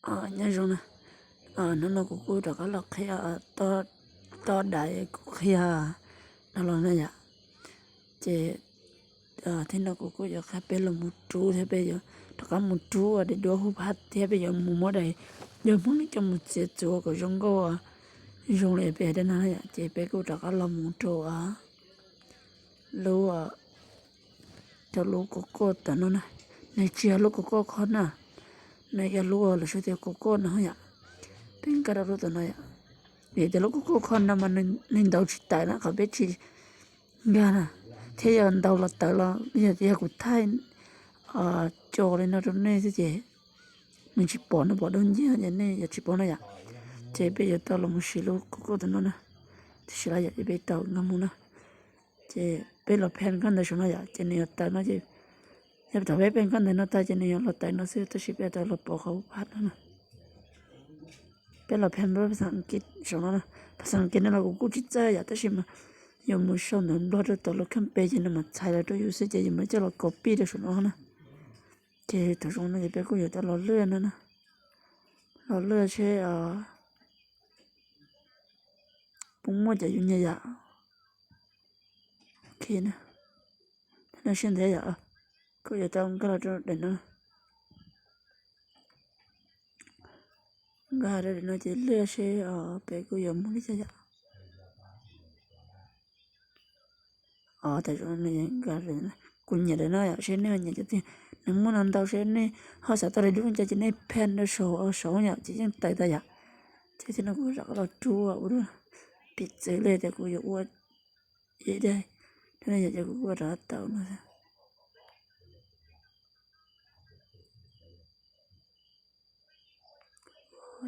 Nyob zoo na, hnub no kuv kuj rov qab los qhia, toj dais kuv qhia no los na yom. Ces thiab no kuv kuj yuav qhia peb los mus rub thiab peb yuav rov qab mus rub daim duab hub phab thiab peb yuav mus muab daim duab Hmoob no coj mus txiav txuv kom zoo nkauj zoo li peb hais no yom. Ces peb kuj rov qab los mus rau lub, rau lub kos koj tom no na. Nws tsis yog lub kos koj qhov na, nws yog lub lawv sau tias kos koj no yom. Peb nkag rau lub tom no yom. Vim tias lub kos koj qhov no mas nws ntaus tsis tawm na, qhov peb tsis nkag na, thiab yog ntaus los tawm los yog kuv thaij co li no rau nej xwb ces nws tsis pom no, pom dub nciab ces nej yuav tsis paub na yom. Ces peb yuav tau los mus siv lub kos koj tom no na, tiam sis lawv yom ces peb tau nkag mus na. Ces peb los phem koj ntawd saum no yom ces nws yuav tawm no ces, yog thaum peb phem koj ntawd no tag ces nws yuav los tawm no xwb, tab sis peb tau los pom qhov phab no na. Peb los phem nplog phas xas Askiv saum no na. Phas xas Askiv no los kuv kuj tsis txawj yom, tab sis mas yuav mus sau ntawv nplog rau tom lub kheej pem ces nws mam txhais los rau yus xwb ces yus mam coj los copy rau saum no na. Ces thaum zoo no ces peb kuj yuav tau los lwaj no na, los lwaj seb puas muaj cov yus nyiam yom. Ok na, no siab ntawd yom, kuj yuav tau nkag los rau daim no. Nkag rau daim no ces lwaj seb peb kuj yuav mus li cas yom. Os, tam sim no nws nkag, kuv nyiam daim no yom, seb nej ho nyiam cov twg. Nws muaj no ntau, seb nej ho xav tau daim duab li cas ces nej phem rau saum, saum yom ces yeej tawm tau yom. Ces thiab no kuv rov qab los rub ua piv txwv li tias kuv yuav ua ib daim, yog ces kuv ua rov qab tau no.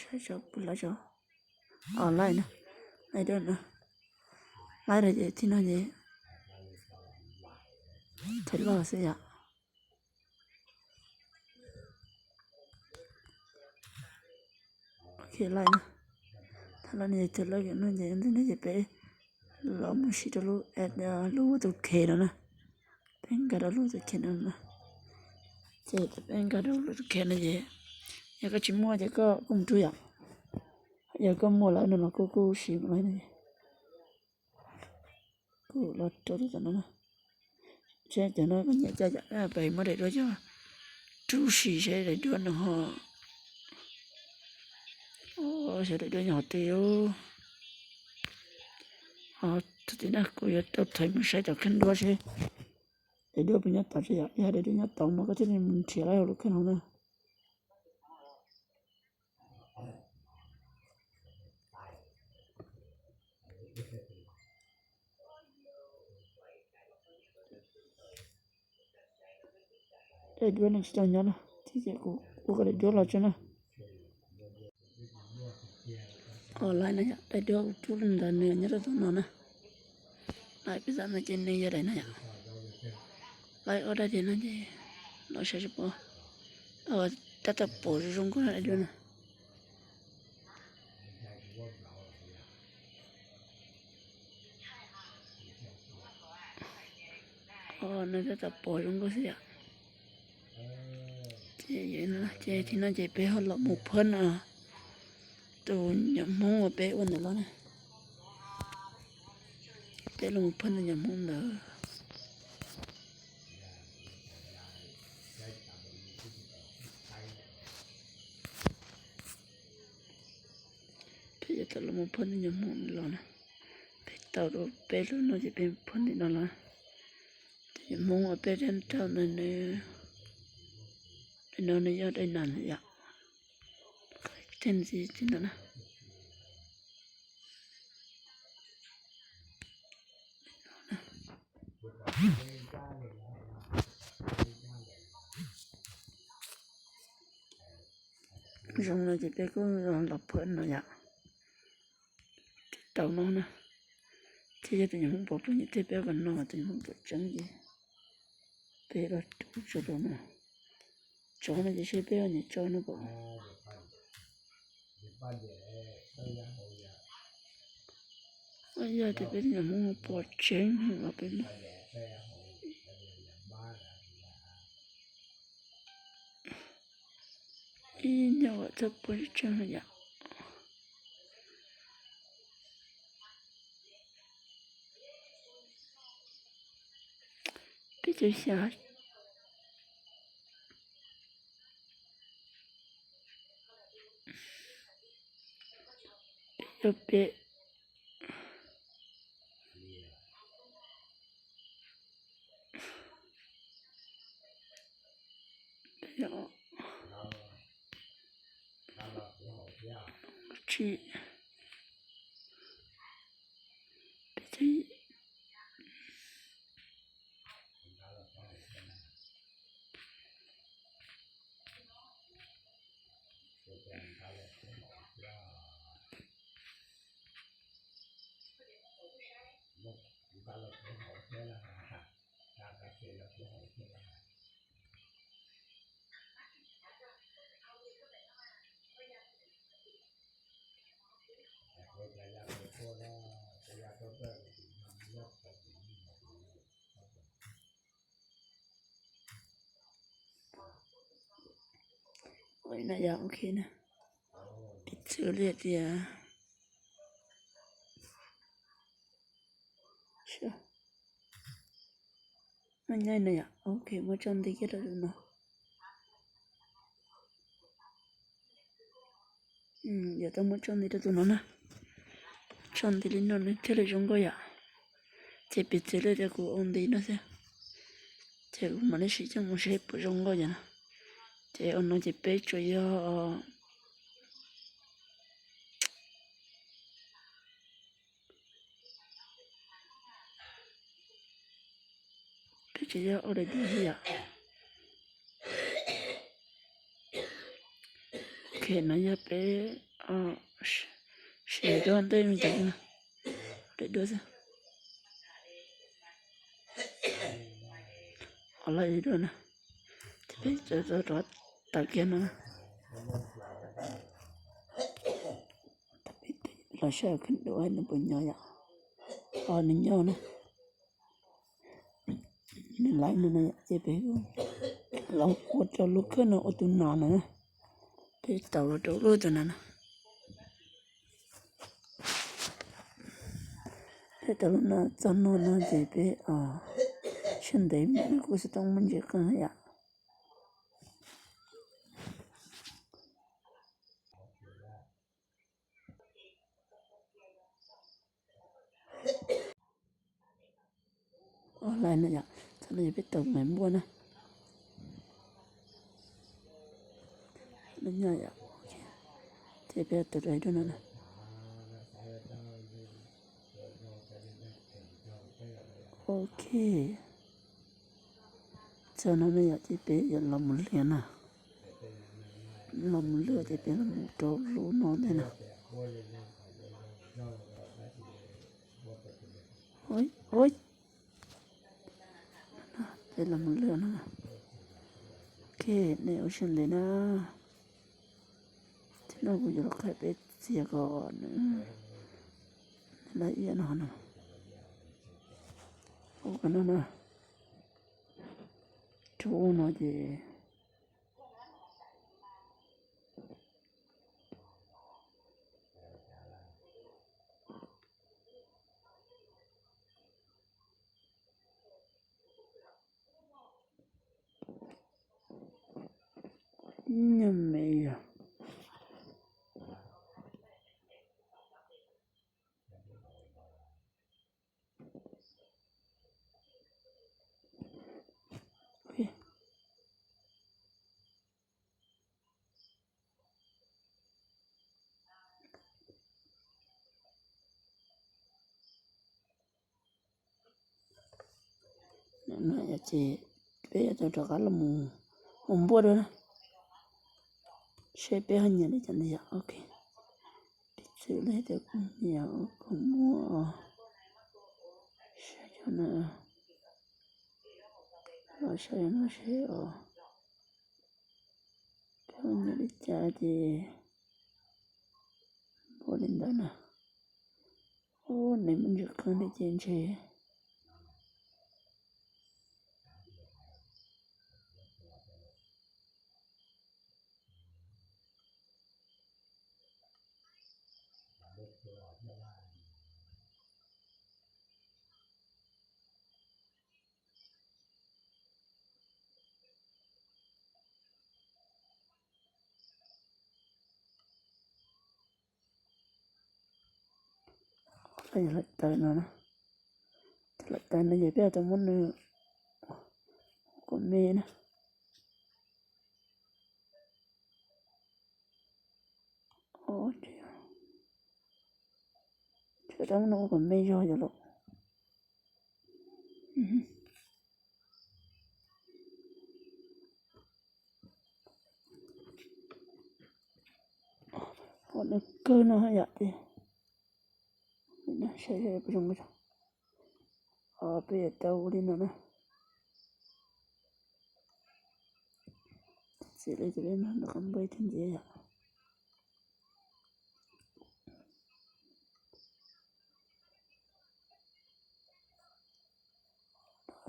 Saib tso, pus laib tso. Os, laib na, laib duab no, laib rau ces thiab no ces thawj loj xwb yom. Ok, laib na, thawj loj no ces thawj loj no ces ntawm no ces peb los mus siv rau lub, lub tus khe no na. Peb nkag rau lub tus khe no na. Ces peb nkag rau lub tus khe no ces yog koj tsis muaj ces koj kuj mus rub yom. Yog koj muaj lawm no los koj kuj siv mus lawm no. Kuj los rau lub tom no na. Seb cov no koj nyiam cas yom, peb muab daim duab coj rub sim seb daim duab no ho, seb daim duab nyob qhov twg. Thaum tim no kuv yuav tau thaiv mus saib cov kheej duab seb daim duab puas nyob tod, yog daim duab nyob tod mas koj thiaj li mus nrhiav lawm hauv lub kheej no na. Daim duab no tsis tau nyob na, ces kuv ua kom daim duab los tso na. Os, laib na yom, daim duab kuv rub ntawd nws nyob rau tom no na. Laib peb tam no ces nws yog daim no yom. Laib ob daim no ces los saib tsis pom, tab tom pom zoo zoo nkauj daim duab na. Os, nws tab tom pom zoo nkauj xwb yom. Ces, ces thiab no ces peb ho los mus phab no, tus nyuam hmoob uas peb ua ntawm los na. Peb los mus phab tus nyuam hmoob ntawd. Peb yuav tau los mus phab tus nyuam hmoob los na. Peb tau rau peb lub no ces peb phab ntawm no los. Tus nyuam hmoob uas peb rab nrauj ntawd nws, daim no nws yog daim nas yom. Tej ntxiv tim no na. Zoo no ces peb kuj los phab no yom. Tau no na. Thiab yog tus nyuam hmoob pom pom nyiam thiab peb kom no, tus nyuam hmoob pom tseeb ces peb los rub tso rau no. Tsov no ces seb peb ua niam tsov no pom. Yog tias peb tus nyuam hmoob pom tseeb los peb no. Ib nyuag txog puag tseeb yom. Peb caug xya, peb caug peb, peb caug tsib, peb caug ib, Ua li no yog ok na. Piv txwv li tias, no nyob no yom, ok, muab tso nti kiag rau tus no. Yuav tau muab tso nti rau tus no na. Tso nti li no nws thiaj li zoo nkauj yom. Ces piv txwv li tias kuv ua nti no xwb. Ces kuv mam li sim coj mus seb puas zoo nkauj yom no. Ces ua no ces peb tsuas yog peb tsuas yog ua daim duab xwb yom. Ok, no yog peb siav duab ntej me ntsis na, daim duab xwb. Qhov loj daim duab na, ces peb rov tawm kiag no na. Los saib khawb duab nws puas nyob yom. Os, nws nyob na. Nws laib no na, ces peb los ua rau lub khawb no ua tus nas na, peb tau los rau lub tus nas na. Peb tau lub no txog no no ces peb siab ntev kuj xov tooj muaj ntsis qeeg yom. Os, laib no yom, txog no yog peb tau me npuaj na. Ces peb tau daim duab no na. Ok. Txog no ne yom, ces peb yuav los mus liam na. Los mus liam ces peb los mus rau lub no ntej na. Peb los mus liam no. Ok, nej ua siab ntev na. Tib no kuv yuav los qhia peb txiav kom nws laj iab no na. Ua no na. Rau no ces nyuag me yog. No ces peb yuav tau rov qab los mus ua npuaj dua na, seb peb ho nyiam li cas ntawd yom. Ok, piv txwv li tias kuv nyiam kuv muab saib cov no, los saib no seb os, peb ho nyiam li cas ces npuaj li ntawd na. Ub, nws muaj ntsis qeeg li ces ntshe. Lawm taws no na, lawm taws no ces peb tau muab nws ua kom me na. Tseem tau muab nws ua kom me zog yom los. Ua nws kawg no yom ces saib saib puas zoo. Peb yuav tau ua li no na. Txiav li ces peb mam nqa npaj thiab ntxiv yom.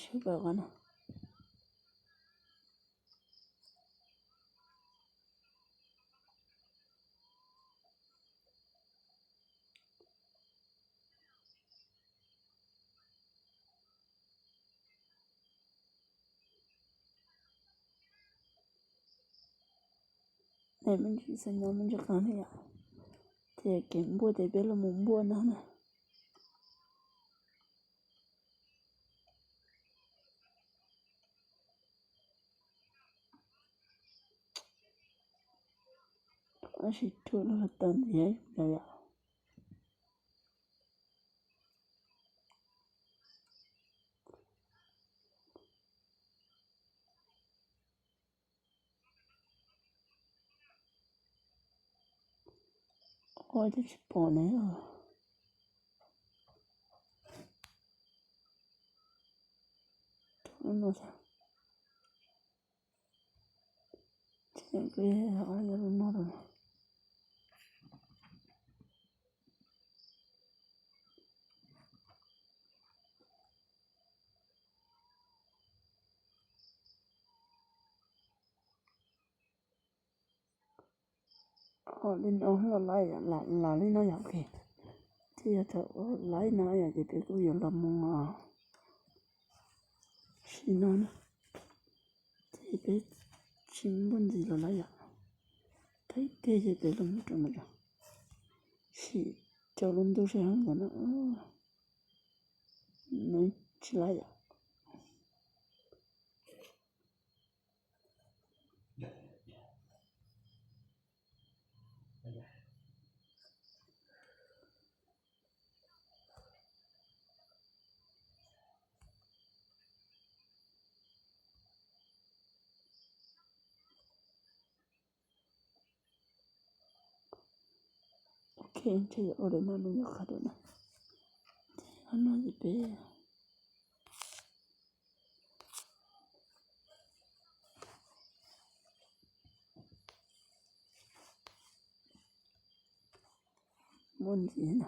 Sib pab qab no. Nej me ntsis xav nyob me ntsis qab thiab yom. Ces kev npuaj ces peb los mus npuaj no na. Tab sis cuag no tag ntxiv yom. Ua cas tsis pom ne. Li no los lawm, lam li no yom. Ces yog thaum ua lawm no yom ces peb kuj yuav los mus sim no na. Ces peb tsis npuaj ntxiv los lawm yom. Thaum ib teg ces peb los mus rau no yom. Sim cov lub ntuj sab hauv ntawd na. Nws tsis lawm yom. Ok, ntshe yuav ua li no nws yuav qab dua na. Ces qhov no ces peb muab ntxiv na.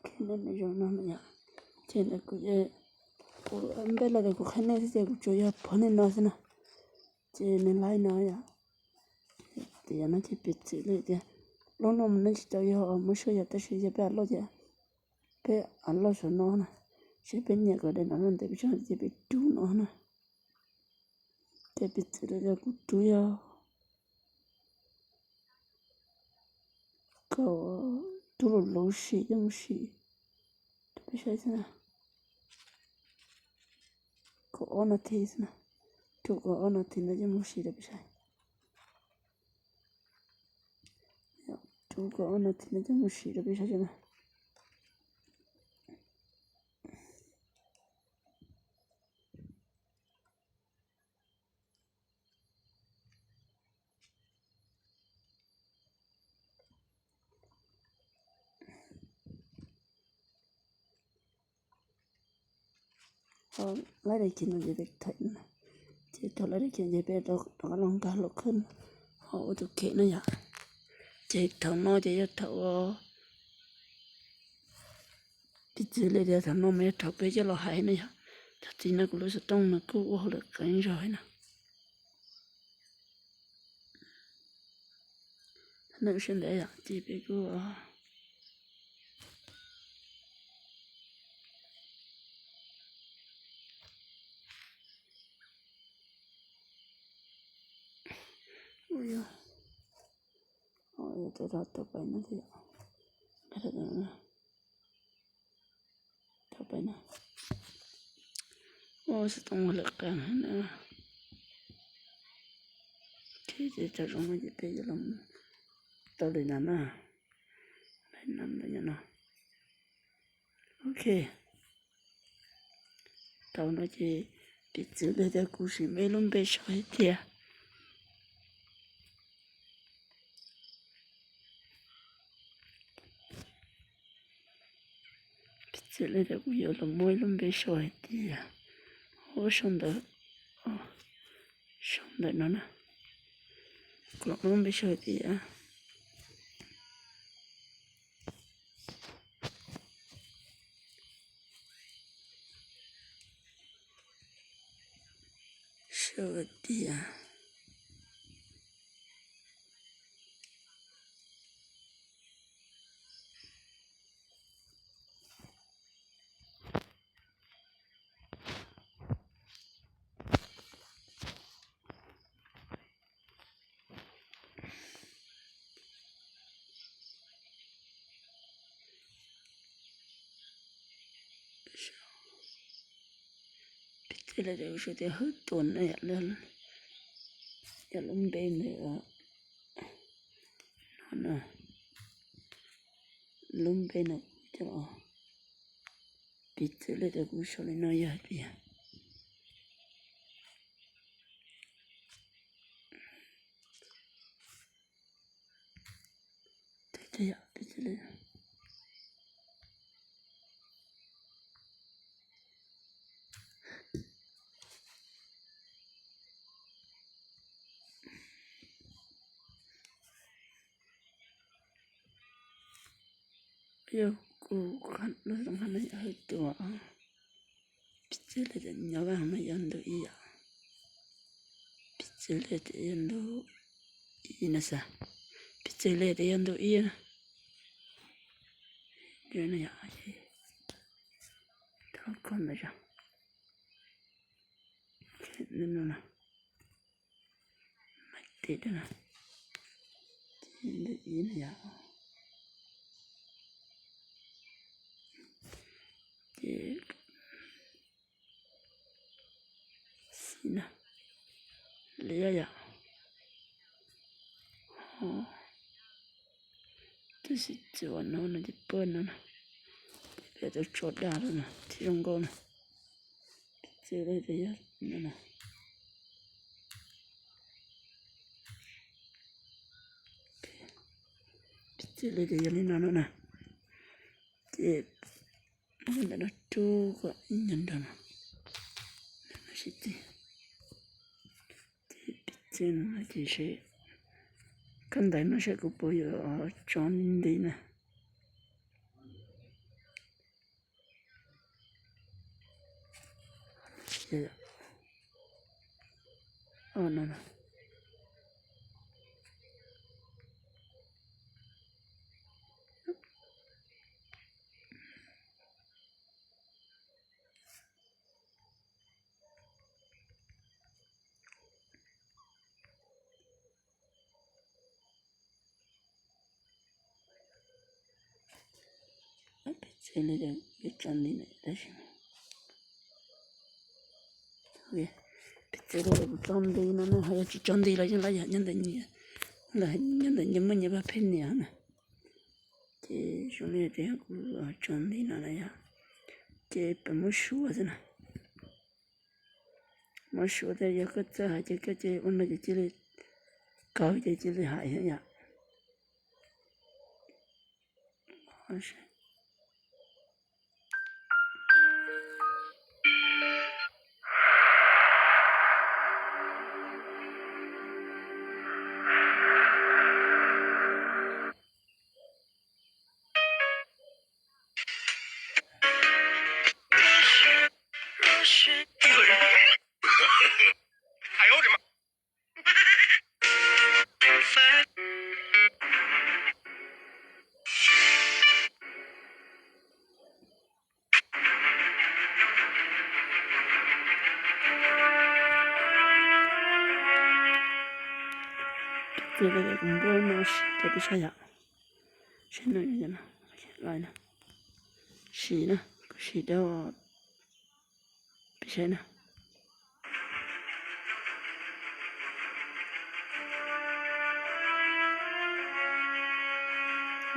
Ces ntawm kuv Kuv npej los tias kuv qhia nej thiab ces kuv tsuas yog pov nej no xwb na. Ces nws laib no yom. Tias no ces piv txwv li tias lub no mas nej tsis tau yog muab suab yom, tab sis yog peb av loj ces peb av loj saum no na, seb peb nyiam kom daim no no ntev pes tsawg ces peb rub no na. Ces piv txwv li tias kuv rub yog kom rub luv luv sim coj mus sim rau peb saib xwb na. Kom ob nas this xwb na, rub kom ob nas this ntawd coj mus sim rau peb saib. Rub kom ob nas this ntawd coj mus sim rau peb saib na. Laib daim khiv no ces peb thaum, ces thaum laib daim khiv ces peb rov qab los nkag hluas khwb ho ua tus khev no yom. Ces thaum no ces yog thaum piv txwv li tias thaum no mas yog thaum peb coj los hais na yom. Thaum txiv no kuv lub xov tooj no kuj ua hauj lwm qeeb zog na. Thaum no sawv ntxov yom ces peb kuj ua yog, ua yog tau pais no thiab, tau pais no. Ua xov tooj ua lawm qees na. Ces thaum zoo no ces peb yuav los tau li no na. Li no, li no. Ok. Thaum no ces piv txwv li tias kuv sim muab ib lub npe sau hais tias, piv txwv li tias kuv yuav los muab ib lub npe sau hais tias, ua sau ntawv, sau ntawv no na. Kuv los muab lub npe sau hais tias, sau hais tias, piv txwv li tias kuv sau tias Hwj Tuam na, yog lub npe ntawd no na, lub npe no coj los, piv txwv li tias kuv sau li no yog hais tias, yog kuv lub xov tooj no yog Hwj Tuam, piv txwv li tias nyob vaj no yog ntu ib yom, piv txwv li tias yog ntu ib no xav, piv txwv li tias yog ntu ib na. Yog no yom, tau koj ntawd no, maiv teb na, ces ntu ib no yom, ces xim na, liab yom, tab sis txiv ua no no ces pawg no na, ces peb tau tso daj lawm na thiaj zoo nkauj na. Piv txwv li tias yog no na, piv txwv li tias yog li no no na, ces ntawm no rub kom ib nyuag nrog no, sib txig. Ces piv txwv no ces seb, koj ntawm no seb kuv puas yuav tso nti nti na. Ces, o, no, no. Pem txev li yuav tso nti na tab sis, pem txev li kuv tso nti no na, ho yog tsis tso nti los yeej lawm yog nyob ntawm nyias, nyob ntawm nyias muaj nyias vaj pheej nias na. Ces zoo li tias kuv tso nti no na yom, ces pem muab suav xwb na. Muab suav tas yog koj txawj hais ces koj cia li ua no ces cia li kaw ces cia li hais xwb yom. Ces kuv npuaj no sim rau peb saib yom. Saib no, sim na, kuv sim rau peb saib na.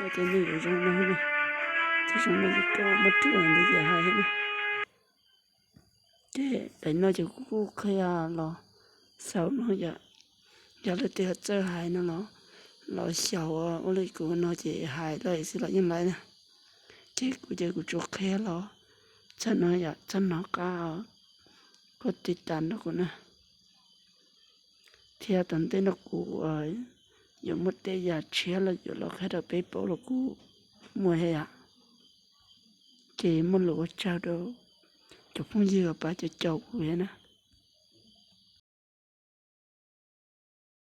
Ua ces nws yuav zoo no na, ces zoo no ces koj muab rub ntawd ces hais na. Ces daim no ces kuv kuj qhia los xaus no yom. Yog leej twg txawj hais no los, los xyaum ua li kuv no ces hais lawm xwb los yeej lawm na. Ces kuv ces kuv tsuas qhia los txog no yom, txog no qab koj tiv tam rau kuv na. Thiab tom ntej no kuv yuav muaj tej yam tshiab los yuav los qhia rau peb paub los kuj muaj thiab yom. Ces muaj lus ua tsaug rau cov phooj ywg pab caum caum kuv thiab na.